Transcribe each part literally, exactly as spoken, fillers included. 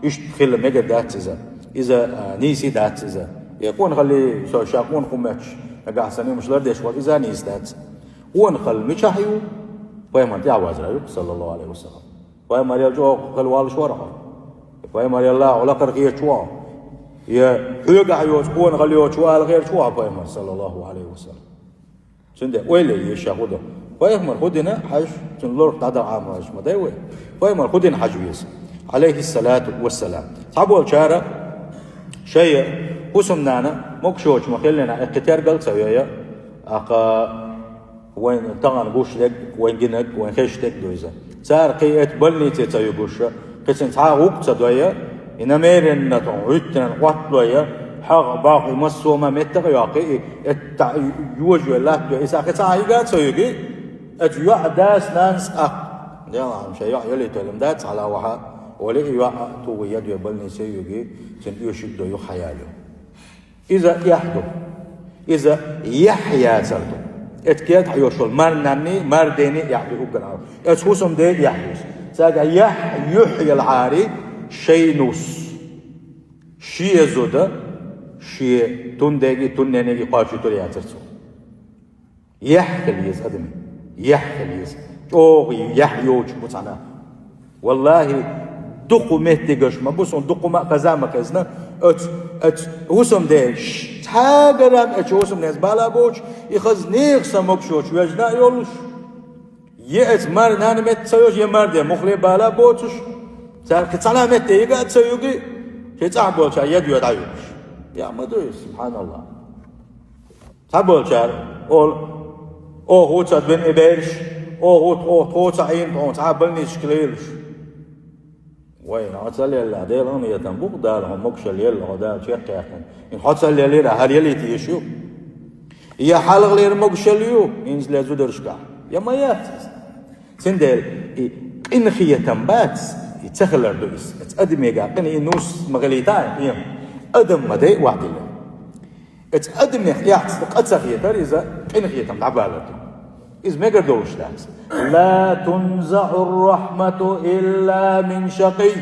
Иштта хила мегар дац иза. Иза, а, нийса дац иза. Е къонахалли, со ша къонах хӀу мотташ, нагахь санна уьмаш лардеш вар, иза нийса дац. Къонахалла мичахь ю? Пайхамар тӀехьа вазар ю, саллаллаху Ӏалайхи ва саллам. Пайхамар ял чӀогӀа хила валлаш вара хьо. Пайхамар ялла хьо лакхара хеташ ву хьо. Е хьоьгахь йоцу къонахалла йоцуш вала хеташ ву хьо пайхамар, саллаллаху Ӏалайхи ва саллам. Цундела ойла е ша хӀу ду. Пайхамар хӀу дина хьажа, цуьнан лорах дӀадаха Ӏамалаш ма дай вай. Пайхамар хӀу дина хьажа веза, Ӏалайхиссалату вассалам. Цхьаболчара шайн хӀусамнана могуш йоцуш ма хиллина, эккхи тергал ца йойя, аха, вайн тахана гуш дерг, вайн гинарг, вайн хезаш дерг ду иза. Цара кхин эт больнице ца югуш, кхин цхьа а гӀуллакх ца дойя, и намеренно тхьуна хӀуьттинан хӀотталойя, хьагӀ, боху, и массо а ма меттах а йоккхий, и эт тӀа йожа йой, латта йой, и сахьа кхин цхьа а йига а ца югий, эцу йоӀ дас, нанас тӀаккха. Делахь, шайн йоӀ ялийталам дац, хьала ваха, оле и йоӀ а тугӀу ядой больнице а югий, цуьнан оьшург до юха хьаяло. Иза эхь ду. Иза яхь яцар ду. Эцу кертахь йолуш йолу марнанний, марденний эхь ду уггар Ӏа. Эцу хӀусамден эхь ду. Цаьрга яхь, юьхь елахьарий, шайн нус. Шен зуда, шен тундеги, тунненеги кхочуьйтур яцар цо. Яхь хила еза адамийн. Яхь хила еза. ЧӀогӀа яхь йоцуш бу цхьана. Валлахи, дукха меттигаш ма бу суна, дукха ма а хаза а ма хезна, оцу, оцу хӀусамден, цхьагарам оцу хӀусамденца бала боцуш, и хаза нехан са могуш йоцуш вежна а йолуш, е оцу марнанна метта ца йолуш, е марден муххале бала боцуш, цара кхин цхьана а метте йига а ца югий, шайн цӀахь болчара яд йой дӀаюгуш. Я ма ду иза, субхьаналлахӀ. Цхьаболчара олу: «Оха ву ца бина и бераш, оха ву, оха тхо ца Ӏийна тхуна цхьа а больницашка лелаш». Вай, хьо ца лелла, Делан къинхетам бу-кх, Дала хьуна могушалла елла, хьо Дала чекхъяьккхина. ХӀинца хьо ца лелира, хӀара ялийта йиш ю? Я хьалхалера могушалла ю, хӀинцалера зударшкахь? Я ма яц иза? Цундела и къинхетам бац, и ца хилар ду иза. Оцу адамега къина и нус ма хилийта, и адам ма дай вахтилла. Оцу адамех эхь ца, къа ца хетар иза къинхетам дӀабалар ду. Иза мегар долуш дац. «Ла тунзаӀу ррахьмату илла мин шакий».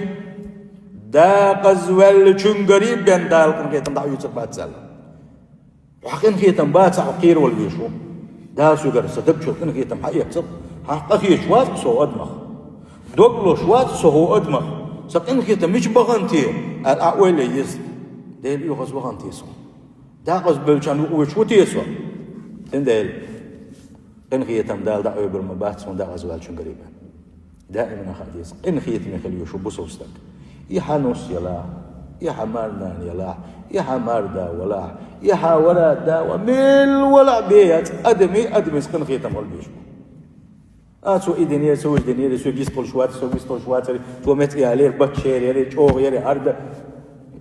Декъаза ваьллачуьнгарий бен Дала къинхетам дӀахьуьйцур бац аьлла. Хьан къинхетам бацахь, хьо кхеравала везаш ву. Дала соьгара сан даг чуьра къинхетам хьаэццахь, хьан къа хеташ вац со хӀу адамах. Дог лозуш вац со хӀу адамах. Сан къинхетам мича бахана те, аьлла, ахь ойла е еза. Дела оьгӀаз вахана те со? Декъаза бевллачарна юкъа вуьтуш ву те со? Цундела къинхетам Дала дӀаайбар ма бац хьуна декъаза ваьллачуьнгарий бен. Даиман хаа деза, къинхетаме хила везаш ву бусалба стаг. И хьан нус ялахь, и хьан марнана ялахь, и хьан марда валахь, и хьан вара да ва, мел валахь бен яц, адамий адамица къинхетам хила безаш ву. А, цо и динера, цо уьш динера, соьга йистхуьлуш вац, соьга йистхуьлуш вацара, цо меца ялера, бачча яра, чӀогӀа яра, хӀара дан.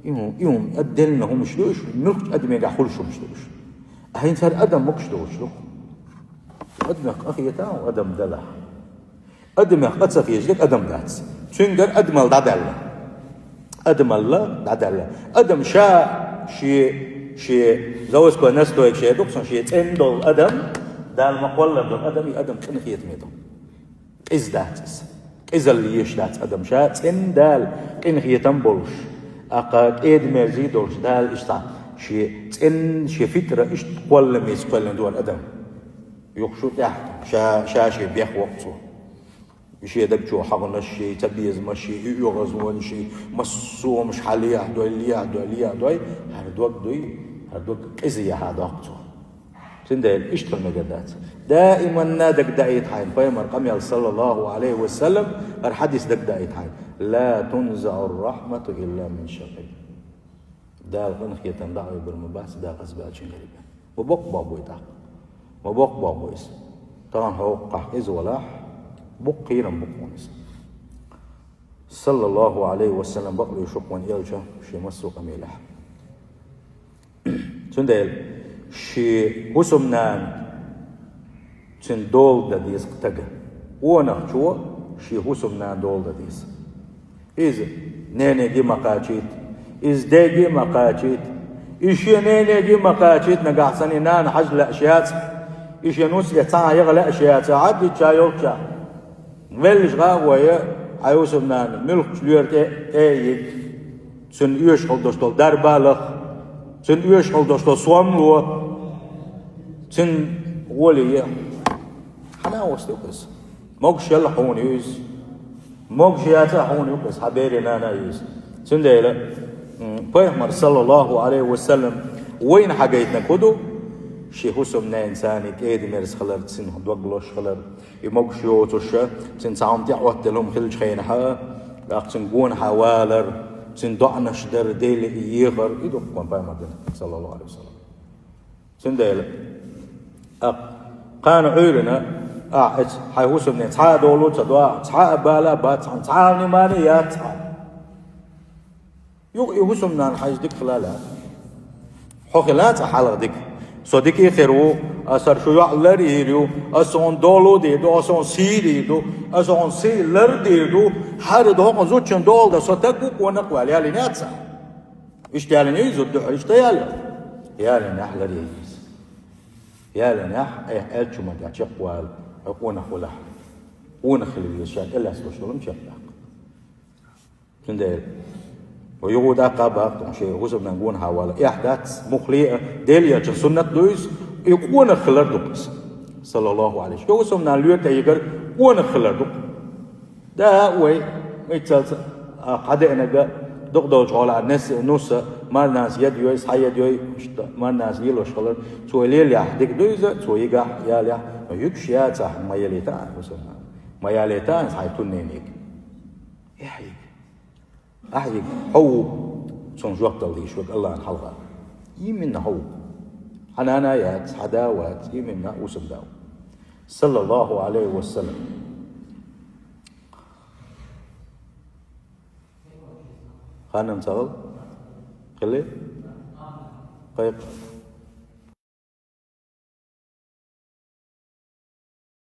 И хӀу-, и хӀума, а, делла хӀумаш ду уьш, муьлххачу адамегахь хуьлуш хӀумаш ду уьш. А хӀинца хӀара адам могуш долуш ду-кх. Адамех къа хетахь, адам делахь. Адамех къа ца хеташ дерг адам дац. Цуьнгара адамалла дӀадаьлла. Адамалла дӀадаьлла. Адам ша шен, шен заводской настройка шен ду-кх, шен цӀена долу адам, Дала ма-кхоллар долу адам, и адам къинхетаме ду. Къиза дац иза. Къизалла езаш дац адам ша, цӀена Дала къинхетам болуш, акха кӀеда-мерза долуш Дала иштта шен цӀена, шен фитра иштта кхолламца кхоьллина ду адам. Юха шу тӀехь ша, ша шен бех воккху цо. И шен даг чу хьагӀнаш ший, цабезамаш ший, и оьгӀазвонаш ший, массо а хӀумаш хьалехьадой, лехьадой, лехьадой, хӀара дог дуй, хӀара дог къиза яхьа доккху цо. Цундела иштта хила мегар дац. Даиманна даг даийта хьайна, пайхамар къамел, саллаллаху Ӏалайхи ва саллам, хӀара хьадис даг даийта хьайна: «Ла тунзаӀу ррахьмату илла мин шакий». Дала къинхетам дӀаайбар ма бац декъаза ваьллачуьнгарий бен. Ма боккха боху бу и тӀаккха. Ма боккха боху бу иза. Тахана хьо хӀокхахь къиза валахь, боккха кхерам бу хьуна иза. Саллаллаху Ӏалайхи ва саллам, бакъ луьйш ву-кх вайн элча шен массо а къамелехь. Цундела шен хӀусамнана цуьнан дола дан деза-кх стага. Къонахчо шен хӀусамнана дола дан деза. Иза ненеге ма кхачийта, иза деге ма кхачийта, иза шен ненеге ма кхачийта, нагахь санна и нана хьажа лаьаш яц, и шен нуц тӀе цхьа а яха лаьаш яц, Ӏаддича йолчча. Веллачу гӀа а гӀой, хьайн хӀусамнана муьлххачу лоьра тӀе, тӀе а йига. Цунна оьшуш хила долуш долу дарба лаха, цунна оьшуш хила долуш долу сом ло, цуьнан гӀоле е. Хьан а васт ю иза? Могуш яла хьуна ю иза. Могуш яцахь хьуна ю иза, хьан берийн нана ю иза. Цундела, м, пайхамар, саллаллаху алейхи ва саллам, вайна хьагайтинарг хӀун ду? Шен хӀусамненца царна кӀеда-мерза хилар, цуьнан дог лозуш хилар, и могуш йоцуш, цуьнан цхьа хӀума тӀеӀоттаделла хӀума хиллачу хенахь, тӀаккха цуьнан гонахьа валар, цуьнан доӀанаш дар, Деле и ехар, и ду-кх вайн пайхамар дина, саллаллаху алейхи ва саллам. Цундела, а, кхана Ӏуьйранна, а, эца, хьайн хӀусамненца цхьа а долу ца до, цхьа а бала бац хьуна, цхьа а внимание яц хьан. Юха и хӀусамнана хьайна дика хила лаьа. Хьо хила цкъа хьалха дика. Со дика а хир ву, аса хӀара шу йоӀ лар а йийр ю, аса хьуна долу а дийр ду, аса хьуна сий а дийр ду, аса хьуна сий лар а дийр ду, хӀара дохкъан зудчун долу дан со таг ву къонах а ваьлла, ялийна яц хьан. Иштта ялийна ю иза зуда дуьхьал, иштта ялийна. Ялийнехь лар яй иза. Ялийнехь, айхьа аьллачу хӀуманна тӀехь чекхвала, хьо къонах валахь. Къонах хила веза, ша тӀелаьцна долуш долу хӀума чекхдаккха. Цундела, вай юха тӀаккха а баккха, шен хӀусамнанна гонахьа вала. Эхь дац, муххале а, Делан элчан суннат ду иза, и къонах хилар ду-кх иза. Саллаллаху алейхи. Шен хӀусамнанна лоьра тӀе йигар къонах хилар ду-кх. Да, вай, миччалца, а, хьан деанарг а, дукха долчу хьолахь нес-, нус а, марнанас яд йой, схьа яд йой, иштта марнанас лелош хилар. Цо лелаяхь дика ду иза, цо йигахь, ялаяхь, но юьгуш яцахь, ма ялийта а хӀусамнана. Ма ялийта а хьайн туннениг. Ахьа йига. Ахьа йига. Хьо ву, цунна жоп дала дезаш верг Аллахьан хьалха. Именно хьо ву. Хьан нана яц, хьан да вац, именно хьан хӀусамда ву. Саллаллаху алейхи ва саллам. Ханна ца гӀал? Хили? Кхайкха.